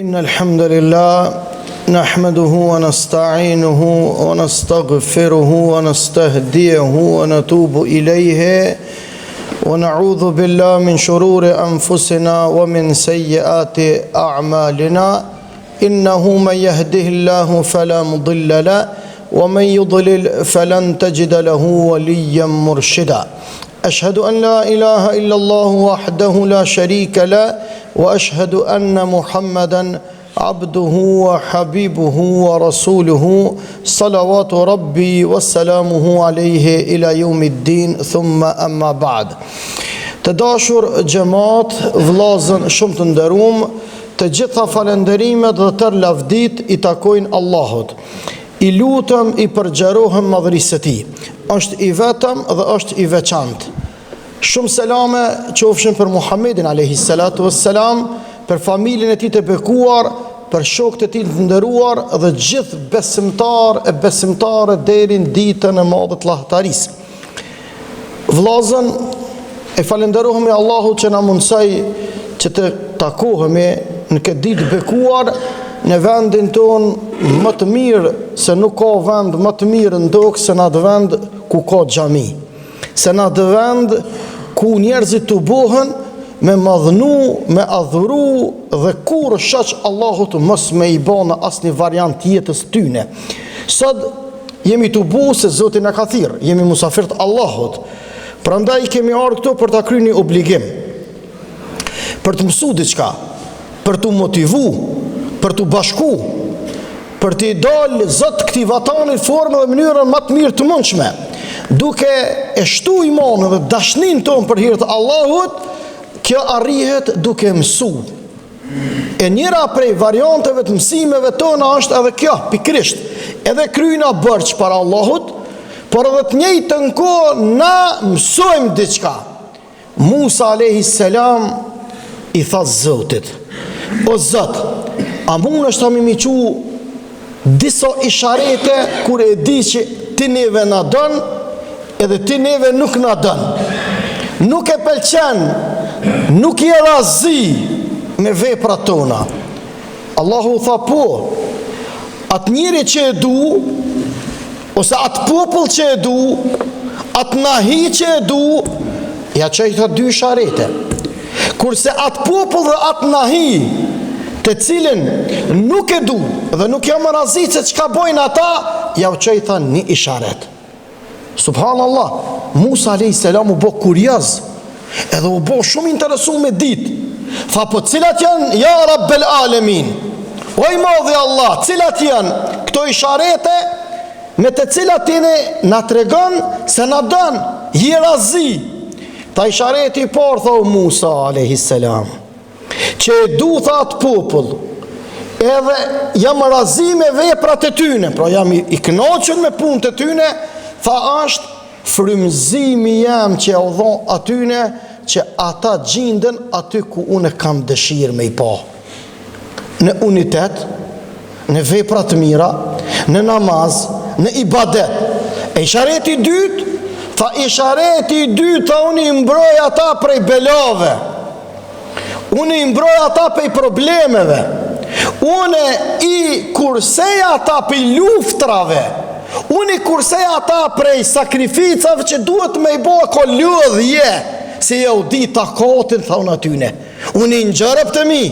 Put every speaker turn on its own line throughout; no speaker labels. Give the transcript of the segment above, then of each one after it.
إن الحمد لله نحمده ونستعينه ونستغفره ونستهديه ونتوب إليه ونعوذ بالله من شرور أنفسنا ومن سيئات أعمالنا إنه من يهده الله فلا مضل له ومن يضلل فلن تجد له وليا مرشدا أشهد أن لا إله إلا الله وحده لا شريك له وأشهد أن محمدا عبده وحبيبه ورسوله صلوات ربي وسلامه عليه إلى يوم الدين ثم أما بعد Të dashur xhemat, vllazën shumë të nderum, të gjitha falënderimet dhe tërë lavditë i takojnë Allahut. I lutem i përgjërohem madhërisë së tij. Është i vetëm dhe është i veçantë. Shumë selame qofshin për Muhammedin alayhi salatu wassalam, për familjen e tij të bekuar, për shokët e tij të nderuar dhe gjithë besimtarë e besimtare deri në ditën e madhe të llahtarisë. Vllazën, e falënderohemi Allahut që na mundësoi që të takohemi në këtë ditë bekuar në vendin tonë më të mirë se nuk ka vend më të mirë në tokë se në atë vend ku ka xhami. Se në atë vend ku njerëzit tubohen me madhnu, me adhuru dhe kurrë shoq Allahut mos me i bo në asnjë variant t'jetës tyne. Sot jemi tubu se Zoti na ka thirrë, jemi musafir të Allahut. Prandaj kemi ardhur këtu për ta kry një obligim. Për të mësu diçka, për t'u motivu, për t'u bashku, për t'i dalë zot këtij vatani formën dhe mënyrën më të mirë të mundshme, duke e shtu imanin dhe dashninë tonë për hir të Allahut, kjo arrihet duke mësu. E njëra prej varianteve të mësimeve tona është edhe kjo, pikërisht, edhe kryjna borxh para Allahut, por edhe të njëjtën kohë na mësojmë diçka. Musa alejhi selam i tha Zotit, O Zot, a mundesh ti me m'i çu disa isharete kur e di që ti neve na don, edhe ti neve nuk na don. Nuk e pëlqen, nuk je razi me veprat tona. Allahu tha po, atë njeri që e du, ose atë popull që e du, atë nahi që e du, ja çoj tha dy isharete. Kurse atë popull dhe atë nahi, të cilin nuk e du dhe nuk jam razi se çka bojnë ata, jau çoj tha një isharet. Subhanallah, Musa alayhi salam u bë kurioz, edhe u bë shumë interesu me ditë. Tha po cilat janë ja Rabbel Alemin? O i madhi Allah, cilat janë këto isharete me të cilat ti ne na tregon se na don, je razi. Tha ishareti i parë tha o Musa alayhi salam. Që e du tha atë popull, edhe jam razi me veprat e tyne, pra jam i, i knaqun me punët e tyne, tha është frymëzimi jem që jau dho atyne, që ata gjinden aty ku unë kam dëshirë me i pa. Në unitet, në vepra të mira, në namaz, në ibadet. E ishareti i dytë, tha ishareti i dytë, tha unë i mbroj ata prej belave. Unë i mbroj ata prej problemeve. Unë i kursej ata prej luftrave. Unë i kursej ata prej sakrificave që duhet me i bo ka lodhje, se jau di takatin, tha unë atyne. Unë i njoh robt e mi.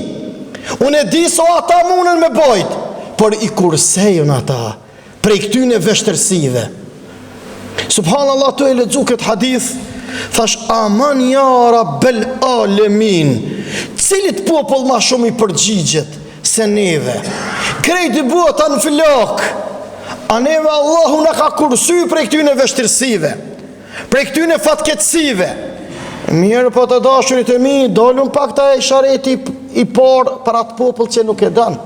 Unë e di sa ata munën me bojt, por i kursej unë ata. prej këtyne vështirësive. Subhanallah tu e lexu këtë hadith, thash aman ja Rabbel Alemin, cilit popull ma shumë i përgjigjet se neve? Krejt bota në flakë, a neve Allahu na ka kursy prej këtyne vështirësive, prej këtyne fatkeqësive. Mirëpo të dashurit e mi, dolum pak te ishareti i parë për atë popull që nuk e don.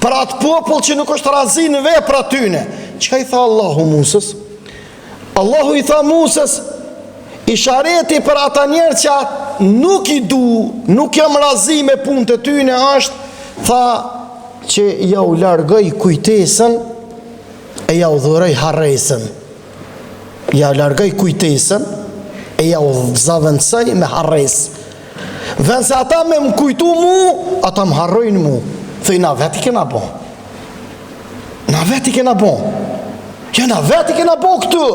Për atë popull që nuk është razi në veprat tyne. Çka i tha Allahu Musës? Allahu i tha Musës, ishareti për ata njerëz që nuk i du, nuk jam razi me punët e tyne është, tha që jau largoj kujtesën e jau dhuroj harresën. Jau largoj kujtesën e jau zavendësoj me harresë. N'vend se ata me më kujtu mu, ata më harrojnë mu. Thojnë, na vetë i kena bo. Na vetë i kena bo. Ja, na vetë i kena bo këtu.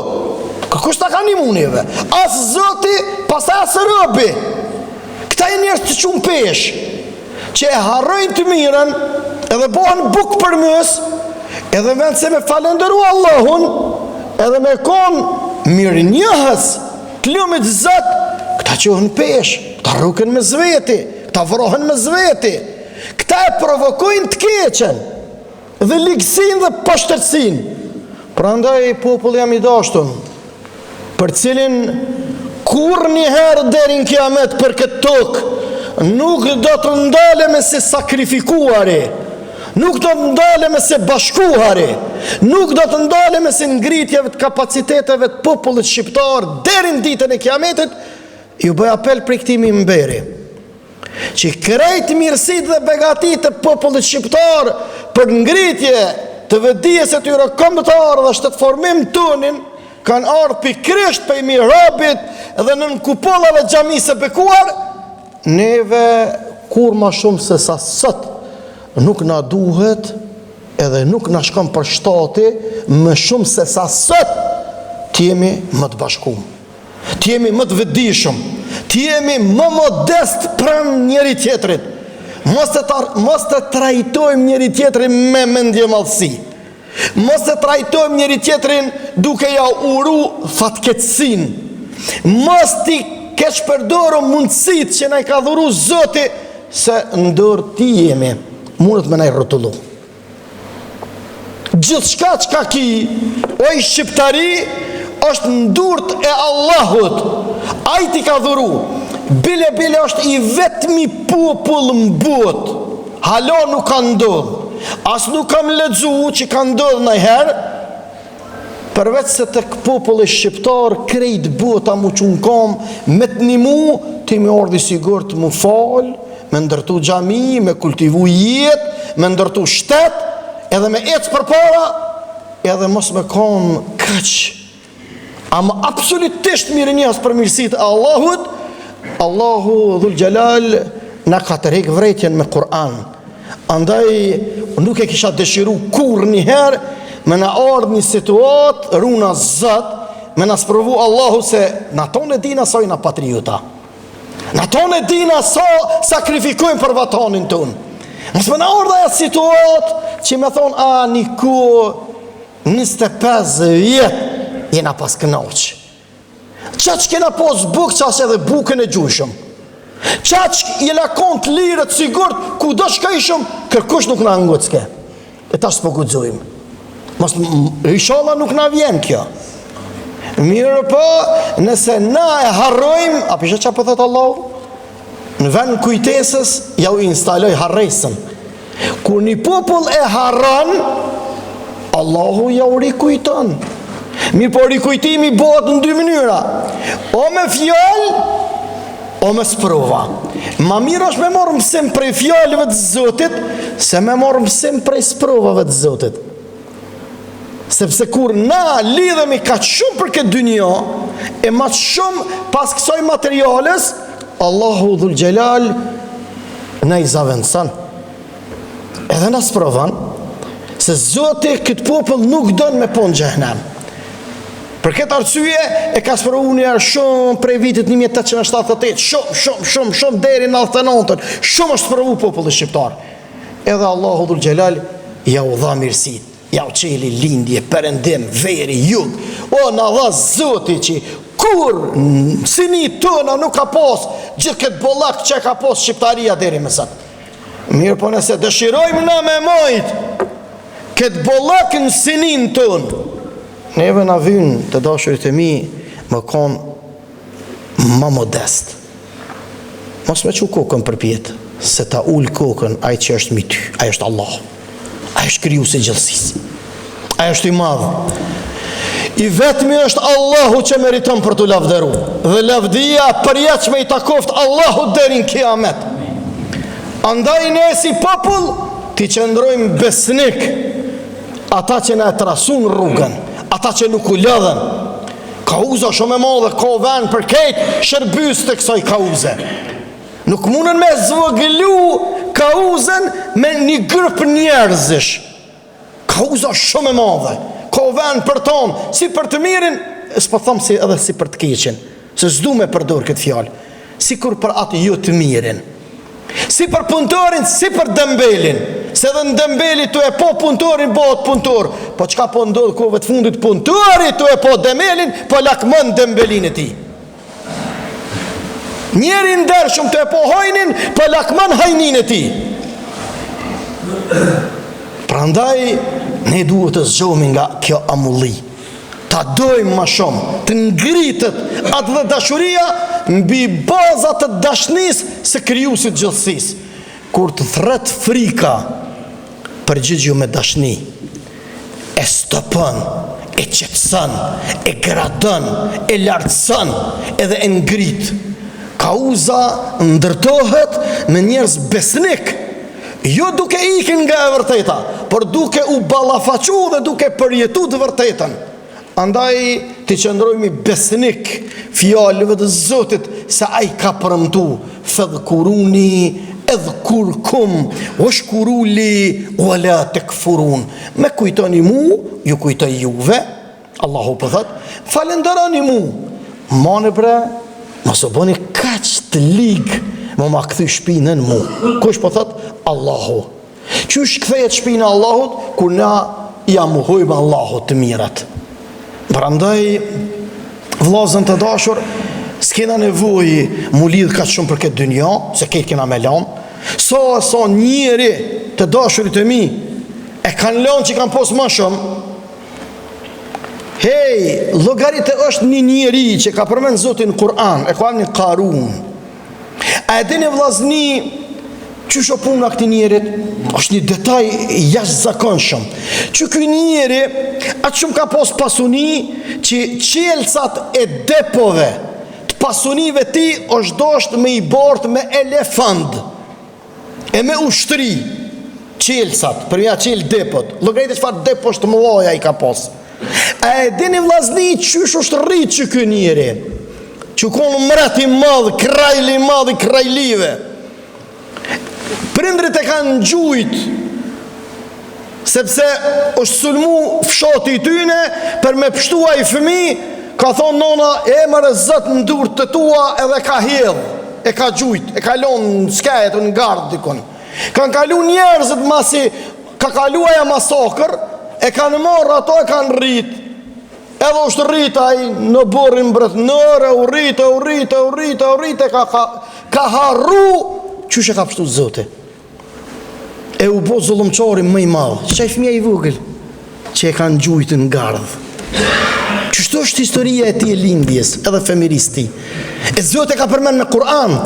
Kërkush s'na ka nimu neve. As Zoti, pastaj as robi. Këta janë njerëz të çum peshë, që e harrojnë të mirën, edhe bohen bukëpërmys, edhe n'vend se me falenderu Allahun, edhe me konë mirënjohës të lumit Zot, këta çohen peshë, këta rruken mes veti, këta vrohen mes veti, këta e provokojnë të keqen, dhe ligësinë dhe poshtërsinë. Prandaj populli jem i dashtun, për cilin kurrnjëherë deri në kiamet për këtë tokë nuk do të ndalemi së sakrifikuari, nuk do të ndalemi së bashkuari, nuk do të ndalemi së ngritjeve të kapaciteteve të popullit shqiptar deri në ditën e kiametit, ju bëj apel prej këtij mimberi. Që krejt mirësitë dhe begatitë e popullit shqiptar për ngritje të vetëdijes së tyre kombëtare dhe shtetformim tonin, kanë ardhë pikërisht prej mihrabit dhe nën kupollave xhamisë së bekuar, neve kurrë ma shumë se sa sot nuk na duhet edhe nuk na shkon për shtati më shumë se sa sot të jemi më të bashkum. Të jemi më të vetëdijshëm, të jemi më modest pranë njëri-tjetrit. Mos të mos të trajtojmë njëri-tjetrin me mendjemadhësi. Mos të trajtojmë njëri-tjetrin duke ja uru fatkeqësinë. Mos t'i keqpërdorim mundësitë që na i ka dhuru Zoti se në dorë tij jemi, mundet me na i rrotullu. Gjithçka çka ki, oj shqiptari, është në durt e Allahut. Ai t'i ka dhuru. Bile bile është i vetmi popull në botë. Hala nuk ka ndodhë. As nuk kam lexu që ka ndodhë najherë, Përveç se tek populli shqiptar krejt bota m'u çu n'kom me të nimu, ti me ardh i sigurt m'u fal, me ndërtu xhami, me kultivu jetë, me ndërtu shtet, edhe me ecë përpara, edhe mos me kon kaq ama absolutisht mirënjohës për mirësitë e Allahut, Allahu dhul xhelal na ka tërhek vërejtjen me Kur'an. Andaj nuk e kisha dëshiru kurrnjëherë me na ardhë një situatë, runa Zot, me na sprovu Allahu se na tonë e dina sa jena patriota. Na tonë e dina sa sakrifikojmë për vatanin tonë. Mos me na ardhë ajo situatë që me thonë, a një kohë 25 vjet jena pas kënaqë. Qaq kena pos bukë, qaq edhe bukën e gjujshëm. Qaq jena konë të lirë, të sigurt, kudo shkojshëm, kërkush nuk na ngucke. E tash s'po guxojmë. Mos, ishalla nuk na vjen kjo. Mirëpo, nëse na e harrojmë, a po sheh ça po thotë Allahu? Në vend kujtesës, jau instaloj harresën. Kur një popull e harron, Allahu jau rikujton. Mirëpo rikujtimi bëhet në dy mënyra. O me fjalë, o me sprova. Ma mirë është me marrë mësim prej fjalëve të Zotit, se me marrë mësim prej sprovave të Zotit. Sepse kur na lidhemi kaq shumë për këtë dynja, e ma shumë pas kësaj materiales, Allahu dhul xhelal na i zavendëson. Edhe na sprovon se Zoti këtë popull nuk don me pa në xhehnem. Për këtë arsye e ka sprovu njëherë shumë prej vitit 1878, shumë, shumë, shumë, shumë deri në 99-ën, shumë është sprovu populli shqiptar. Edhe Allahu dhul xhelal jau dha mirësitë, jau çeli lindje, perëndim, veri, jug. O na dha Zoti që kurrë n'syni tona nuk ka pas gjithë këtë bollak që ka pas shqiptaria deri më sot. Mirëpo nëse dëshirojmë na me majt këtë bollak në synin tonë, neve na vyn të dashurit e mi me konë ma modest. Mos me çu kokën përpjetë, se ta ul kokën ai që është mi ty, ai është Allahu. Ai është krijuesi i gjithësisë. Ai është i madh. I vetmi është Allahu që meriton për t'u lavdëru. Dhe lavdia e përjetshme i takoftë Allahut deri në kiamet. Andaj ne si popull t'i qëndrojmë besnik ata që na e trasun rrugën, ata që nuk u lodhën, Kauza shumë e madhe, ka vend për krejt shërbyes të kësaj kauze. Nuk mundën me zvogëlu kauzën me një grup njerëzish. Kauza është shumë e madhe. Ka vend për tonë, si për të mirin, s'po them si edhe si për të keqin, se s'du me përdor këtë fjalë. Sikur për atë jo të mirin. Si për punëtorin, si për dembelin. Se edhe në dembeli tu e po punëtorin, bëhet punëtor. Po çka po ndodh kohëve të fundit punëtori tu e po dembelin, po lakmon dembelin e tij. Njeri i ndershëm tu e po hajnin, po lakmon hajnin e tij. Prandaj, ne duhet të zgjohemi nga kjo amulli. Ta dojmë ma shumë, të ngritet atdhedashuria mbi baza të dashnisë së krijuesit gjithësisë. Kur të thërret frika, përgjigju me dashni. E stopon, e qetëson, e gradon, e lartëson edhe e ngrit. Kauza ndërtohet me njerëz besnik, jo duke ikin nga e vërteta, por duke u ballafaqu dhe duke përjetu të vërtetën. Andaj t'i qëndrojmë besnik fjalëve të Zotit se ai ka premtu fedhkuruni edhkurkum washkuru li wala tekfurun. Me kujtoni mu, ju kujtoj juve. Allahu po thot, falënderoni mu. Mane bre, mos u bëni kaq të lig, me ma kthy shpinën mu. Kush po thot? Allahu. Qysh kthehet shpina Allahut kur na ia mohojmë Allahut të mirat. Prandaj vëllazën të dashur, s'kena nevojë mu lidh kaq shumë për këtë dynja, se këtë kena me lanë. Sa e sa njeri të dashurit e mi e kanë lanë që kanë pos ma shumë. Hej, llogarite është një njeri që ka përmend Zoti në Kur'an, e ka emnin Karun. A e dini vllazni qysh o puna këtij njerit? Është një detaj i jashtëzakonshëm. Që ky njeri aq shumë ka pos pasuni që çelësat e depove të pasunive tij është dosht me i bart me elefant e me ushtri çelësat për me ia çel depot. Llogarite çfarë deposh të mëdhaja i ka pos. A e dini vllazni qysh është rrit që ky njeri? Që u konë mret i madh, krajli i madh i krajlive. Prindrit e kanë gjujt, sepse është sulmu fshati i tyne, për me pshtu ai fëmi, ka thonë nona, e more Zot në durt të tua edhe ka hedh, e ka gjujt, e ka lonë në skajet, në gardh dikun. Kanë kalu njerëzit masi ka kalu aja masakër, e kanë marrë ato e kanë rrit. Edhe është rrit ai në oborrin mbretnor, e u rrit, e u rrit, e u rrit, e u rrit, e ka, ka, ka harru qysh e ka pshtu Zoti. E u bo zullumqari më i madh, qaj fëmija i vogël, që e kanë gjujtë në gardh. Qështu është historia e tij e lindjes, edhe fëmirisë tij. E Zoti e ka përmend në Kur'an,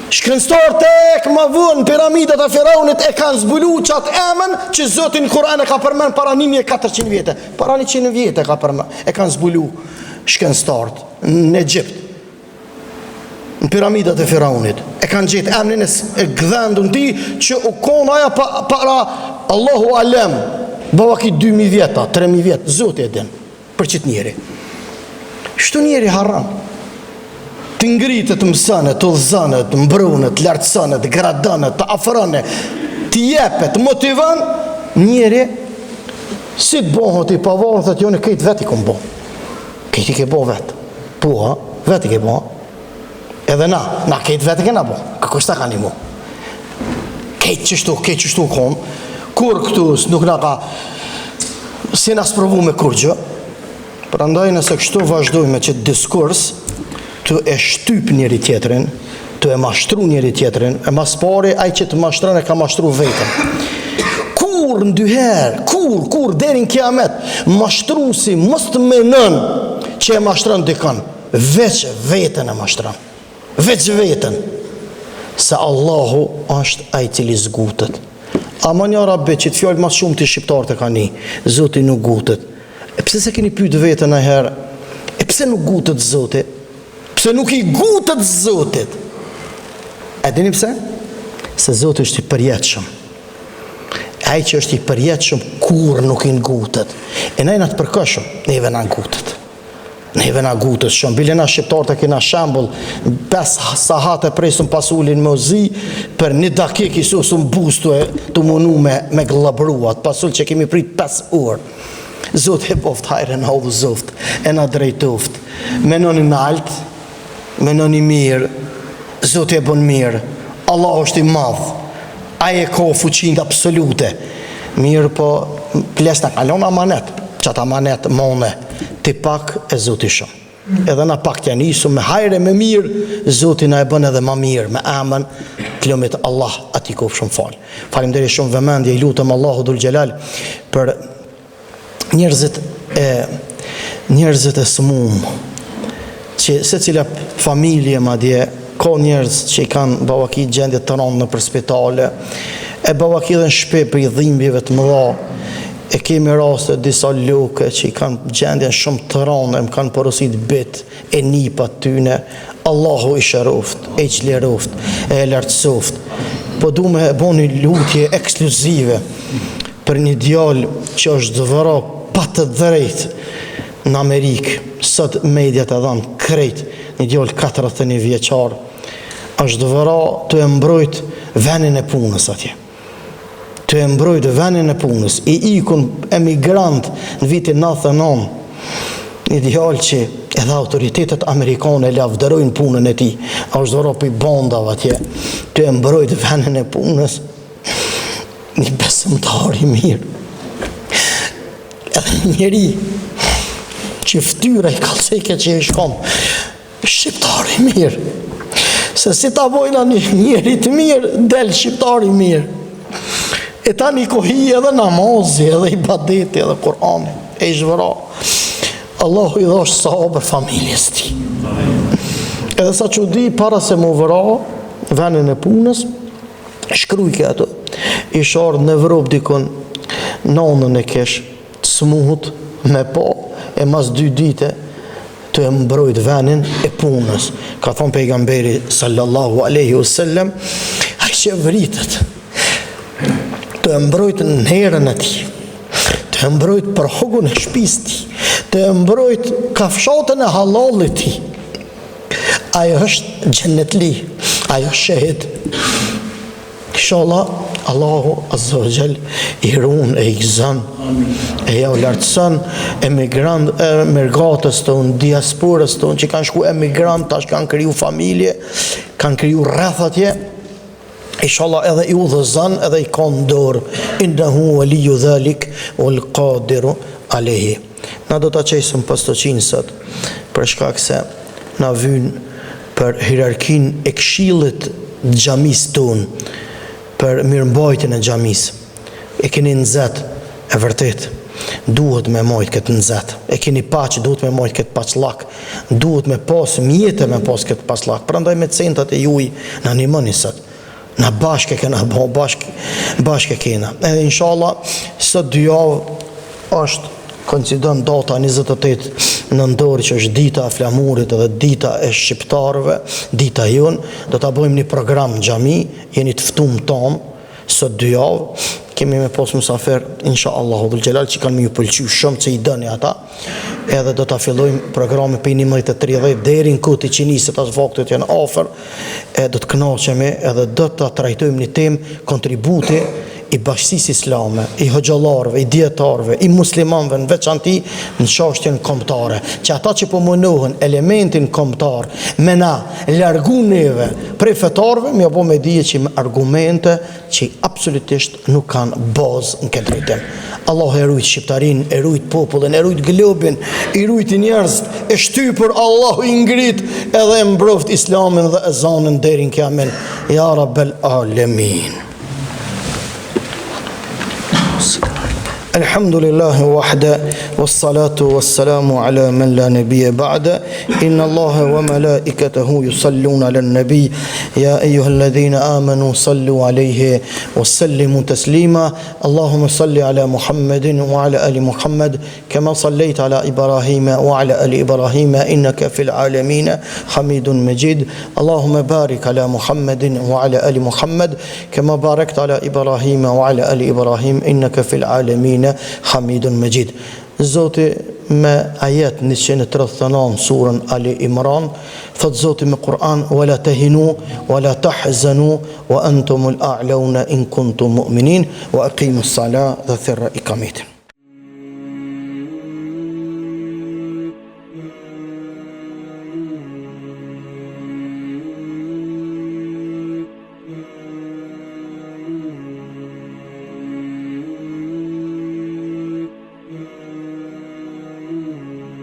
Shkencëtarët tek ma vonë piramidat e Firaunit e kanë zbulu qat emën që Zoti në Kur'an e ka përmend para 1400 vjete. Para 100 vjete e ka përmend, e kanë zbulu shkencëtarët në Egjipt. Në piramidat e Firaunit e kanë gjetë emrin e, e gdhendun tij që u kon aja pa, para Allahu alem. Baba ki 2000 vjeta, 3000 vjet, Zoti e din. Për qit njeri. Kështu njeri harron. Të ngritet, të mësone, të udhëzone, të mbrone, të lartësone, të gradone, të afrone, të jepe, të motivon, njeri, si të bohet i pavarun, thotë jo unë krejt vetë i kom bo. Krejt i ke bo vetë. Po, ha, vetë i ke bo. Edhe na, na krejt vetë i kena bo. Kërkush s'na ka nimu. Krejt qështu, krejt qështu kom. Kur këtu nuk na ka, s'jena sprovu me kurgjë. Prandaj nëse kështu vazhdojmë me qët diskurs, tu e shtyp njëri tjetrin, tu e mashtru njëri tjetrin, e ma s'pari ai që të mashtron e ka mashtru veten. Kurrë ndonjëherë, kurrë, kurrë, deri në kiamet, mashtrusi mos të menon që e mashtron dikon. Veç veten e mashtron. Veç veten. Se Allahu është ai i cili s'gutet. Aman ja Rabbi, qit fjalë ma s'shumti shqiptarët e kanë ni. Zoti nuk gutet. E pse s'e keni pyet veten najherë? E pse nuk gutet Zoti? Pse nuk i gutet Zotit? E dini pse? Se Zoti është i përjetshëm. Ai që është i përjetshëm kurrë nuk i ngutet. E na jena të përkohshëm, neve na ngutet. Neve na ngutet shumë, bile na shqiptarët e kena shembull, 5 sahat e presim pasulin me u zi, për një dakik i susum buzë tu e tu munu me, me gllabru atë pasul që kemi prit 5 orë. Zoti e boft hajr e na udhëzoft, e na drejtoft. Menoni nalt, menoni mirë, Zoti e bon mirë, Allahu është i madh, Ai e ka fuqinë absolute. Mirëpo, ples na ka lon amanet, qat amanet mone, ti pak e Zoti shumë. Edhe na pak t'ja nisum me hajr e me mirë, Zoti na e bën edhe ma mirë me emën të lumit Allah, atij kofshim falë. Faleminderit shumë vëmendje, i lutem Allahu dhul xhelal për njerëzit e njerëzit e sëmum që secila familje madje ka njerëz që i kanë bavaki gjendje të rëndë nëpër spitale e bavaki edhe në shpi prej dhimbjeve të mëdha e kemi raste disa loke që i kanë gjendjen shumë të rëndë e më kanë porosit bit e nipat tyne Allahu i shëroft e i çliroft e e lartësoft po du me bo një lutje ekskluzive për një djalë që është vra pa të drejtë në Amerikë, sot mediat e dhanë krejt, një djalë 41 vjeçar, është vra tu e mbrojt venin e punës atje. Tu e mbrojt venin e punës, i ikun emigrant në vitin 99, një djalë që edhe autoritetet amerikane lavdërojnë punën e tij, është vra prej bandave atje, tu e mbrojt venin e punës, Një besimtar i mirë. Edhe një njeri që ftyra i kallxojke që i shkon shqiptar i mirë. Se si ta bojna një njeri të mirë, del shqiptar i mirë. E tani ko hi edhe namazi, edhe ibadeti, edhe Kurani, e ish vra. Allahu i dhashtë sabër familjes tij. Edhe sa çudi para se m'u vra, venin e punës, Shkrujke ato. Ish ardhë në Evropë dikun, nonën e kesh, të smutë, me po, e mas dy dite, tu e mbrojt venin e punës. Ka thonë pejgamberi sallallahu aleyhi sallem, ai që vritet, tu e mbrojt nderën e tij, tu e mbrojt pragun e shpisë tij, tu e mbrojt kafshatën e hallallit tij, Ai është xhennetli, ai është shehid. Inshallah, Allahu Azza wa Jall i run e i gëzon e jau lartëson emigrant e mërgatës tonë, diasporës tonë që kanë shku emigrant, tash kanë kriju familje, kanë kriju rreth atje. Inshallah edhe i udhëzon edhe i ka në dorë. Innehu waliju dhalik wal qadiru alejhi. Na do ta qesim pastoqinë sot, për shkak se na vyn për hierarkinë e këshillit të xhamisë tonë, për mirëmbajtjen e xhamisë. E keni nxehtë, e vërtetë, duhet me majt këtë nxehtë. E keni paq, duhet me majt këtë paqllak. Duhet me pas mjete me pas këtë paqllak. Prandaj me centat e juj na ndihmoni sot. Na bashkë e kena bo, bashkë, bashkë e kena. Edhe inshallah, sot dy javë është koincidon data 28 nëntor që është dita e flamurit dhe dita e shqiptarëve, dita jonë, do ta bëjmë një program në xhami, jeni të ftum tonë, sot dy javë, kemi me pas musafir, insha Allahu dhul xhelal, që kanë me ju pëlqy shumë që i dëni ata, edhe do ta fillojmë programin prej 11:30 deri në kohë të iqinisë, tash vaktet janë afër, e do të kënaqemi edhe do ta trajtojmë një temë kontributi i bashkësisë islame, i hoxhallarëve, i dijetarëve, i muslimanëve në veçanti në çështjen kombëtare, që ata që po mundohen elementin kombëtar me na largu neve prej fetarëve, me ja bo me dije që me argumente që absolutisht nuk kanë bazë në këtë drejtim. Allahu e rujt shqiptarinë, e rujt popullin, e rujt globin, i rujt njerëzit e shtypur, Allahu i ngrit edhe e mbroft islamin dhe ezanin deri në kiamet. Ja Rabbel Alemin. الحمد لله وحده والصلاة والسلام على من لا نبي بعده إن الله وملائكته يصلون على النبي يا أيها الذين آمنوا صلوا عليه وسلموا تسليما اللهم صل على محمد وعلى آل محمد كما صليت على إبراهيم وعلى آل إبراهيم إنك في العالمين حميد مجيد اللهم بارك على محمد وعلى آل محمد كما باركت على إبراهيم وعلى آل إبراهيم إنك في العالمين حميد مجيد Zoti me ajet 139 surën Ali Imran, thotë Zoti me Kur'an wala tahinu wala tahzanu wa antumul a'launa in kuntum mu'minin wa aqimus sala dhe thirre ikametin.